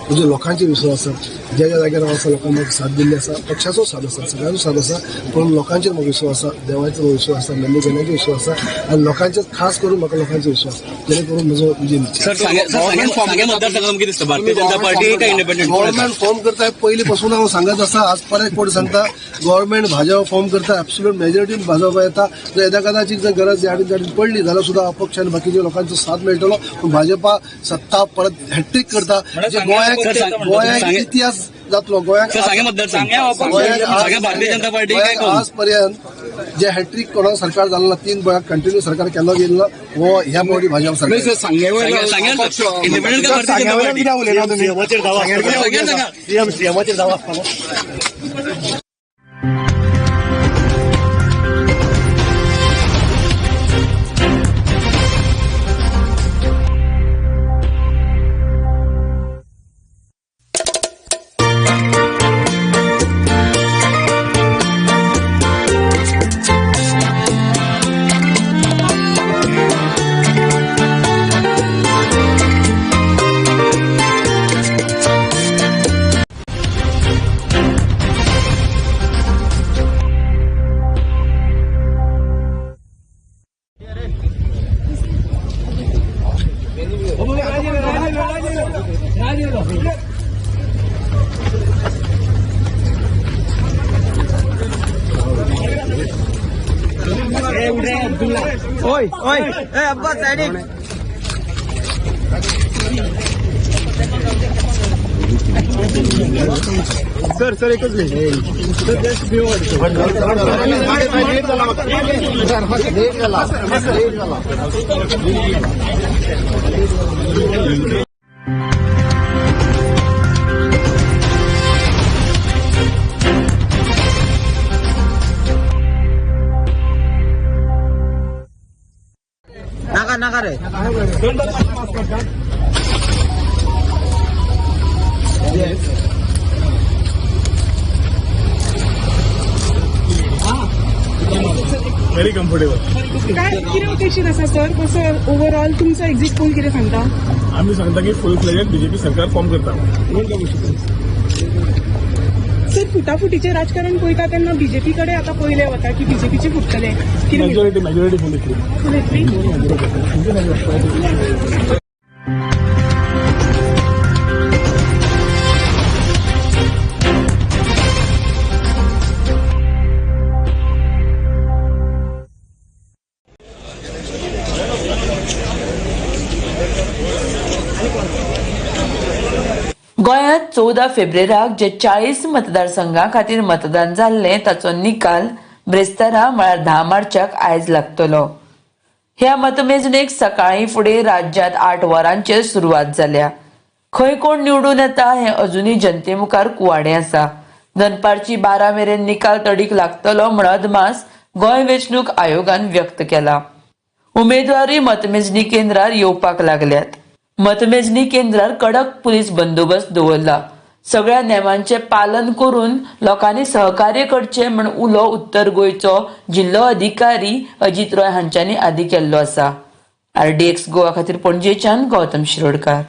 Speaker 7: म्हज्या लोकांचेर विश्वास आसा. ज्या ज्या जाग्यार हांव आसा लोकांक म्हाका साथ दिल्ली आसा, पक्षाचो साथ आसा, सगळ्यांचो साथ आसा, पूण लोकांचेर म्हाका विश्वास आसा, देवाचो म्हाका विश्वास आसा, नंदीगणाचो विश्वास आसा आनी लोकांचेर खास करून म्हाका लोकांचो विश्वास, जेणे करून म्हजो विजय निश्चित. गव्हर्नमेंट फॉर्म करता पयलीं पासून हांव सांगत आसा, आज परत कोण सांगता गव्हर्नमेंट भाजप फॉर्म करता, एब्सोल्यूट मेजॉरिटीन भाजप येता. जर येदा कदाचित जर गरज ह्या ताटीन पडली जाल्यार सुद्दां अपक्ष आनी बाकीच्या लोकांचो साथ मेळटलो, पूण भाजपा सत्ता परत हॅट्रीक करता. जे गोंयाक इतिहास जातलो, गोंयाक आज पर्यंत जे हॅट्रीक कोणा सरकार जालें ना, 3 गोंयाक कंटिन्यू सरकार केन्ना गेलें ना, हो ह्या फावटी भाजप सरकार.
Speaker 10: सर सर एकच minute sir, just very comfortable.
Speaker 1: काय कितें अपेक्षीत आसा सर, कसो ओवरऑल तुमचो एक्झिट पोल कितें सांगता?
Speaker 10: आमी सांगता की फूल फ्लेजेड बीजेपी सरकार फॉर्म करता.
Speaker 1: सर, फुटाफुटीचें राजकारण पळयता तेन्ना बीजेपी कडेन आतां पयलें वता की बीजेपीचे फुटतले, कितें
Speaker 10: मेजॉरिटी फूल
Speaker 1: येतली?
Speaker 3: गोंयांत 14 फेब्रेराक जे 40 मतदारसंघां खातीर मतदान जाल्लें ताचो निकाल ब्रेस्तारा म्हळ्यार 10 मार्चाक आयज लागतलो. ह्या मतमेजणेक सकाळीं फुडें राज्यांत 8 वरांचेर सुरवात जाल्या. खंय कोण निवडून येता हें अजुनूय जनते मुखार कुवाडें आसा. दनपारची 12 मेरेन निकाल तडीक लागतलो म्हण अदमास गोंय वेंचणूक आयोगान व्यक्त केला. उमेदवारूय मतमेजणी केंद्रार येवपाक लागल्यात. मतमेजणी केंद्रार कडक पुलीस बंदोबस्त दवरला. सगळ्या नेमांचे पालन करून लोकांनी सहकार्य करचें म्हण उलो उत्तर गोंयचो जिल्लो अधिकारी अजित रॉय हांच्यांनी आदी केल्लो आसा. आरडीएक्स गोवा खातीर पणजेच्यान गौतम शिरोडकार.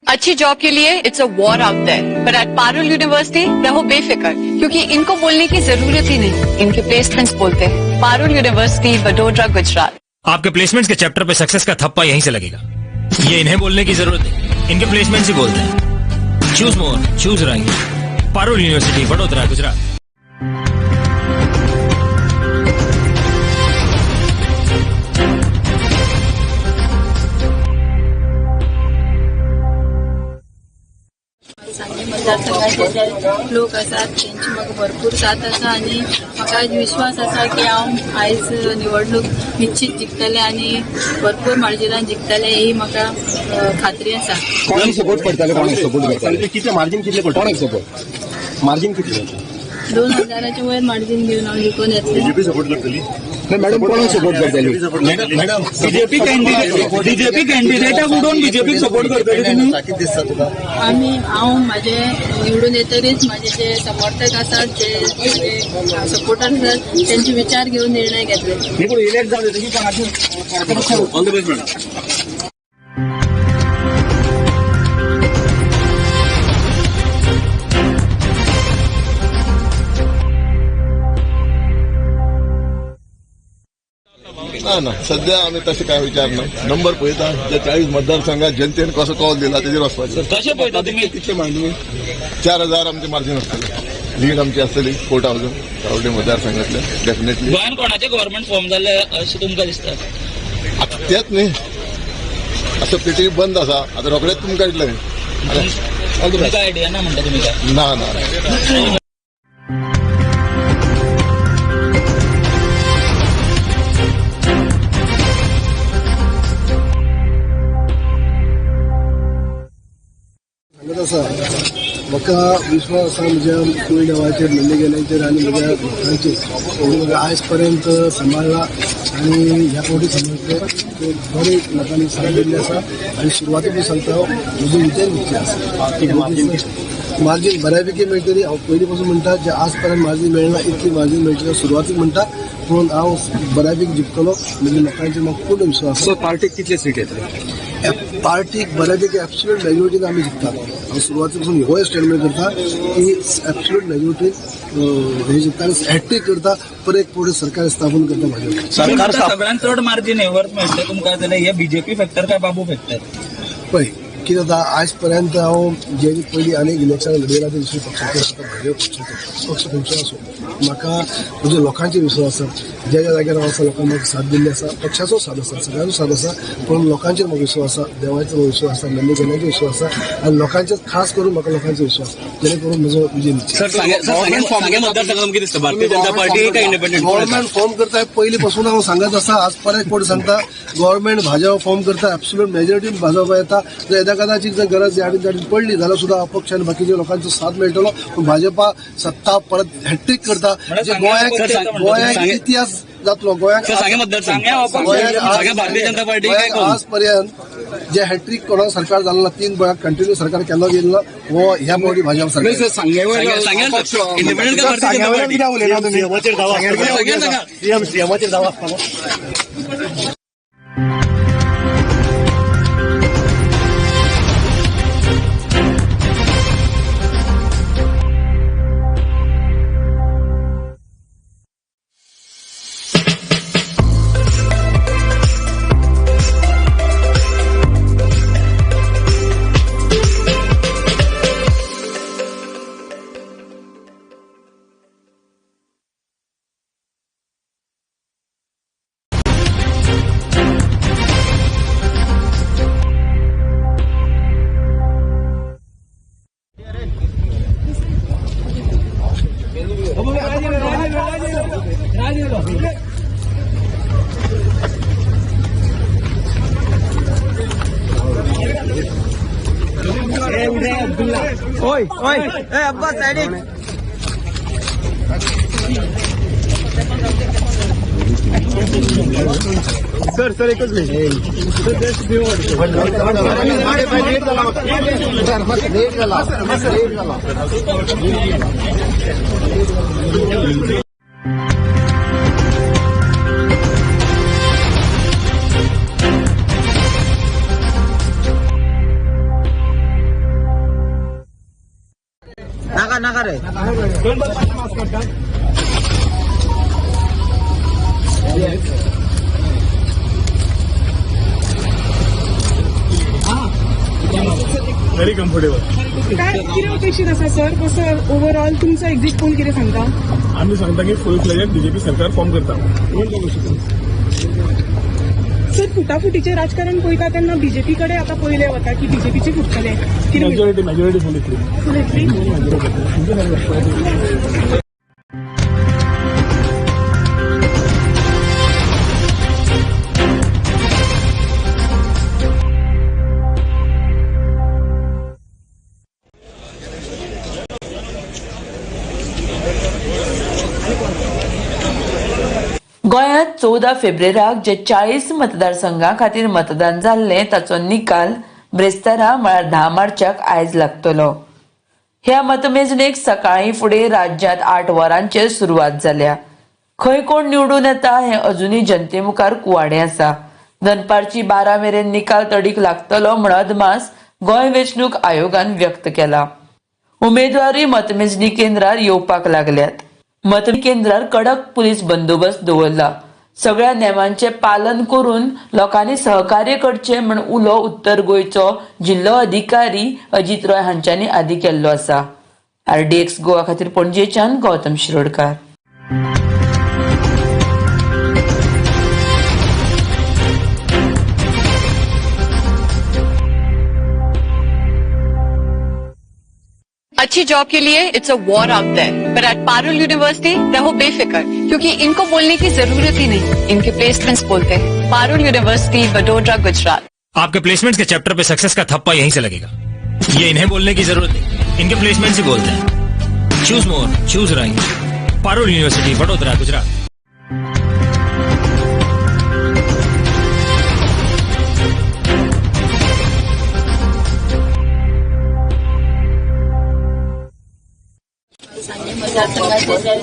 Speaker 4: अच्छी जॉब के लिए it's a war out there, पर एट पारुल यूनिवर्सिटी रहो बेफिक्र, क्योंकि इनको बोलने की जरूरत ही नहीं, इनके प्लेसमेंट्स बोलते हैं. पारुल यूनिवर्सिटी, वडोदरा, गुजरात.
Speaker 5: आपके placements K chapter pay success का थप्पा यहीं से लगेगा. ये इन्हें बोलने की जरूरत नहीं, इनके प्लेसमेंट्स ही बोलते हैं. Choose more, choose right. Parul university, Vadodara, Gujarat.
Speaker 6: Sanguem मतदारसंघाचे जे लोक आसात तेंची म्हाका भरपूर साथ आसा आनी म्हाका आयज विश्वास आसा की हांव आयज निवडणूक निश्चित जिखतलें आनी भरपूर मार्जिनान जिखतलें ही म्हाका खात्री आसा.
Speaker 11: कोणाक सपोर्ट करताले, कोणाक सपोर्ट करताले, कितले मार्जिन कितले पडटा, कोणाक सपोर्ट मार्जिन कितले?
Speaker 6: 2,000 वयर मार्जीन घेवन हांव जिखून येतलें.
Speaker 11: बीजेपी सपोर्ट करतली मॅडम? कोणाक सपोर्ट करतली मॅडम?
Speaker 8: बीजेपी कॅन्डिडेटाक उडोवन बीजेपीक सपोर्ट करतली तुमी?
Speaker 7: दिसता तुका?
Speaker 6: आमी, हांव म्हाजे निवडून येतकीच म्हाजे जे समर्थक आसात, जे म्हजे सपोर्टर आसात, तेंचे विचार घेवन निर्णय घेतले.
Speaker 2: पूण इलेक्ट जावन येतकीर कोणाचेर? All the best madam.
Speaker 9: ना ना, सध्या आमी तशें काय विचार ना. नंबर पळयता, ज्या 40 मतदारसंघात जनतेन कसो कॉल दिला तेजेर वचपाचें.
Speaker 8: कशें पळयता तुमी?
Speaker 11: कितले मार्जीन?
Speaker 9: 4,000 आमचे मार्जीन आसतलें, लीड आमची आसतली 4,000 सावड्डे मतदारसंघातले डेफिनेटली.
Speaker 8: गोंयान कोणाचें गव्हर्नमेंट फॉर्म जाल्लें अशें तुमकां दिसता?
Speaker 9: आतां तेंच न्ही, आतां पेटी बंद आसा, आतां रोखडेच तुमकां कळटलें.
Speaker 8: तुमकां आयडिया ना म्हणटा तुमी काय?
Speaker 9: ना ना.
Speaker 7: सांगत आसा, म्हाका विश्वास आसा म्हज्या कुळदेवाचेर, नंदीगेल्यांचेर आनी म्हज्या लोकांचेर. तेणी म्हाका आयज पर्यंत सांबाळ्ळा आनी ह्या फावटी सांबाळटले. ते बरे लोकांनी साथ दिल्ली आसा आनी सुरवातीक सांगता, म्हजी विजय निश्चय आसा. मार्जीन बऱ्यापैकी मेळटली. हांव पयलीं पासून म्हणटा, जे आज पर्यंत मार्जीन मेळना इतली मार्जीन मेळटली, सुरवातीक म्हणटा. पूण हांव बऱ्यापैकी जिखतलो, म्हणजे लोकांचेर म्हाका पूर्ण विश्वास आसा.
Speaker 11: पार्टीक कितले सीट येतले?
Speaker 7: पार्टीक बऱ्यापैकी ॲब्सोल्यूट मेजॉरिटीन आमी जिखतात. हांव सुरवाती पासून होय स्टेटमेंट करता की ॲब्सोल्यूट मेजॉरिटीन हे जिखता आनी हॅट्रीक करता, परत एक फावटी सरकार स्थापन करता भाजप.
Speaker 8: सरकार सगळ्यांत चड मार्जीन हे वर्थ मेळटलें तुमकां जाल्यार हे बीजेपी फॅक्टर काय बाबू फॅक्टर?
Speaker 7: पळय कितें जाता, आयज पर्यंत हांव जे पयलीं अनेक इलेक्शनां लढयला ते दुसऱ्या पक्षाचे आसता, भाजप पक्षाचे, पक्ष खंयचो आसूं, म्हाका म्हज्या लोकांचेर विश्वास आसा. ज्या ज्या जाग्यार हांव आसा, लोकांक म्हाका साथ दिल्ली आसा, पक्षाचो साथ आसा, सगळ्यांचो साथ आसा, पूण लोकांचेर म्हाका विश्वास आसा, देवाचेर म्हाका विश्वास आसा, नंदीगणाचेर विश्वास आसा आनी लोकांचेर, खास करून म्हाका लोकांचो विश्वास, जेणे करून म्हजो विजय निश्चित.
Speaker 2: भारतीय जनता पार्टी काय इंडिपेंडंट?
Speaker 7: गव्हर्नमेंट फॉर्म करता पयलीं पासून हांव सांगत आसा, आज परत कोण सांगता, गव्हर्नमेंट भाजप फॉर्म करता, ॲब्सोल्यूट मेजॉरिटीन भाजप येता. जर येदा कदाचित जर गरज याडीन ताडीन पडली जाल्यार सुद्दां अपक्ष आनी बाकीच्या लोकांचो साथ मेळटलो, पूण भाजपा सत्ता परत हॅट्रीक करता, जे गोंयाक इतिहास जातलो. गोंयाक
Speaker 2: भारतीय जनता पार्टी काय
Speaker 7: आज पर्यंत जे हॅट्रीक कोणा सरकार जालें ना, 3 गोंयाक कंटिन्यू सरकार केन्ना गेलें ना, हो ह्या फावटी भाजप सरकार.
Speaker 10: सर सर एकच मिनिट.
Speaker 8: नाका नाका रे.
Speaker 10: Very comfortable.
Speaker 1: काय कितें अपेक्षीत आसा सर, कसो ओवरऑल तुमचो एक्झिट पोल कितें सांगता?
Speaker 10: आमी सांगता की फूल फ्लेजेड बीजेपी सरकार फॉर्म करता.
Speaker 1: सर, फुटाफुटीचें राजकारण पळयता तेन्ना बीजेपी कडेन आतां पयलें वता की बीजेपीचे फुटतले कितें?
Speaker 10: मेजॉरिटी फूल येतली.
Speaker 1: फूल येतली.
Speaker 3: 14 फेब्रेराक जे 40 मतदारसंघां खातीर मतदान जाल्लें ताचो निकाल ब्रेस्तारा म्हळ्यार 10 मार्चाक आयज लागतलो. ह्या मतमेजणेक सकाळीं फुडें राज्यांत 8 वरांचेर सुरवात जाल्या. खंय कोण निवडून येता हें अजुनूय जनते मुखार कुवाडें आसा. दनपारची 12 मेरेन निकाल तडीक लागतलो म्हण अदमास गोंय वेंचणूक आयोगान व्यक्त केला. उमेदवारूय मतमेजणी केंद्रार येवपाक लागल्यात. मतमेजणी केंद्रार कडक पुलीस बंदोबस्त दवरला. सगळ्या नेमांचें पालन करून लोकांनी सहकार्य करचें म्हण उलो उत्तर गोंयचो जिल्लो अधिकारी अजित रॉय हांच्यांनी आदी केल्लो आसा. RDX Goa खातीर पणजेच्यान गौतम शिरोडकार.
Speaker 4: अच्छी जॉब के लिए it's a war out there, पर एट पारुल यूनिवर्सिटी रहो बेफिक्र, क्योंकि इनको बोलने की जरूरत ही नहीं, इनके प्लेसमेंट्स बोलते हैं. पारुल यूनिवर्सिटी, वडोदरा, गुजरात.
Speaker 5: आपके placements K chapter pay success का थप्पा यहीं से लगेगा. ये इन्हें बोलने की जरूरत नहीं, इनके प्लेसमेंट्स ही बोलते हैं. Choose more, choose right. Parul university, Vadodara, Gujarat.
Speaker 6: सांगे मतदारसंघाचे जे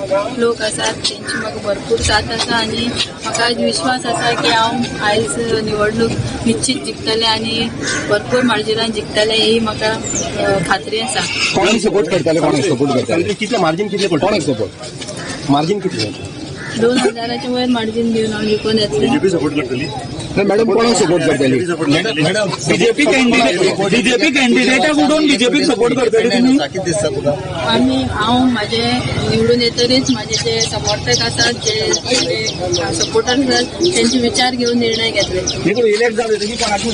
Speaker 6: लोक आसात तेंची म्हाका भरपूर साथ आसा आनी म्हाका आयज विश्वास आसा की हांव आयज निवडणूक निश्चीत जिखतलें आनी भरपूर मार्जिनान जिखतलें ही म्हाका खात्री आसा.
Speaker 11: कोणाक सपोर्ट करताले? कोणाक सपोर्ट करताले? कितले मार्जिन कितले? कोणाक सपोर्ट? मार्जिन कितले?
Speaker 6: 2000 वयर मार्जिन दिवन हांव जिखून येतलें.
Speaker 10: बीजेपी सपोर्ट करतली
Speaker 11: नाही मॅडम, कोणाक सपोर्ट करतली?
Speaker 10: मॅडम,
Speaker 8: बीजेपी कॅन्डिडेट, बीजेपी कॅन्डिडेटाक उडोवन बीजेपीक सपोर्ट करतली तुमी?
Speaker 7: कितें दिसता तुका?
Speaker 6: आमी हांव म्हाजे निवडून येतरीच म्हाजे जे समर्थक आसात, जे सपोर्टर आसात, तेंचे विचार घेवन निर्णय घेतले.
Speaker 8: इलेक्ट जाले तुमी कोणाकूय?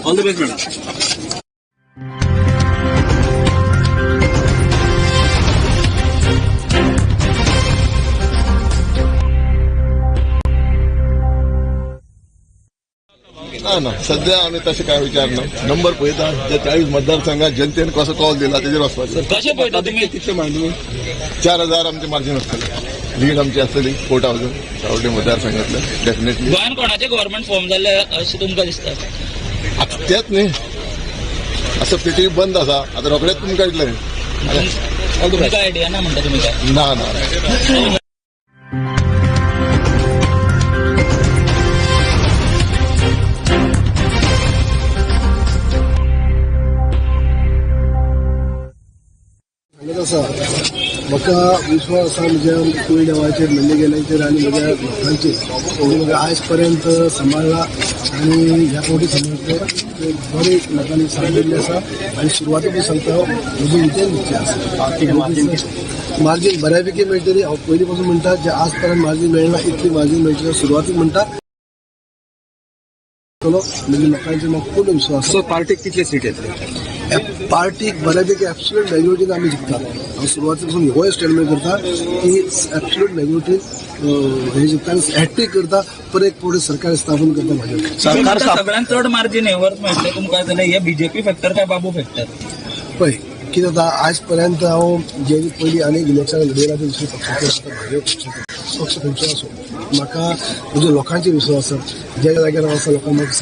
Speaker 2: All the best madam.
Speaker 9: ना ना, सध्या आमी तशें काय विचार ना. नंबर पळयता, जे 40 मतदारसंघात जनतेन कसो कॉल दिला तेजेर वचपाचें.
Speaker 8: कशें पळयता तुमी?
Speaker 11: कितले मार्जिन?
Speaker 9: 4000 आमचे मार्जिन आसतलें. लीड आमची आसतली 4000 सावड्डे मतदारसंघातले डेफिनेटली.
Speaker 8: गोंयान कोणाचें गव्हर्नमेंट फॉर्म जाल्लें अशें तुमकां दिसता?
Speaker 9: आतां तेंच न्ही, आतां पेटी बंद आसा, आतां रोखडेच तुमकां कळटलें.
Speaker 8: तुमकां आयडिया ना म्हणटा तुमी काय?
Speaker 9: ना ना.
Speaker 7: सांगत आसा, म्हाका विश्वास आसा म्हज्या कुळदेवाचेर, मंदिर आनी म्हज्या लोकांचेर. म्हणजे म्हाका आयज पर्यंत सांबाळ्ळा आनी ह्या फावटी सांबाळटले. बरे लोकांनी साथ दिल्ली आसा आनी सुरवाते पसून सांगता, म्हजी विजय इच्छा आसा. मार्जीन बऱ्यापैकी मेळटली. हांव पयलीं पासून म्हणटा, जे आज पर्यंत मार्जीन मेळना इतली मार्जीन मेळटली. सुरवातीक म्हणटा म्हणजे लोकांचेर म्हाका पूर्ण विश्वास आसा.
Speaker 11: सो पार्टीक कितले सीट येतले?
Speaker 7: पार्टीक बऱ्यापैकी एब्सोल्यूट मेजॉरिटीन आमी जिखतात. हांव सुरवाते पासून होय स्टेटमेंट करता की एब्सोल्यूट मेजॉरिटीन हे जिखता आनी हॅट्रीक करता. परत एक फावटी सरकार स्थापन करता भाजप.
Speaker 8: सरकार सगळ्यांत चड मार्जिन हे वर्थ मेळटलें तुमकां जाल्यार हे बीजेपी फॅक्टर काय बाबू फॅक्टर?
Speaker 7: पळय कितें जाता, आयज पर्यंत हांव जे पयलीं आनीक इलेक्शनां लडयला ते दुसऱ्या पक्षाचे, आतां भाजप पक्षाचे, पक्ष खंयचो आसूं, म्हाका म्हज्या लोकांचेर विश्वास आसा. ज्या जाग्यार हांव आसा, लोकांक म्हाका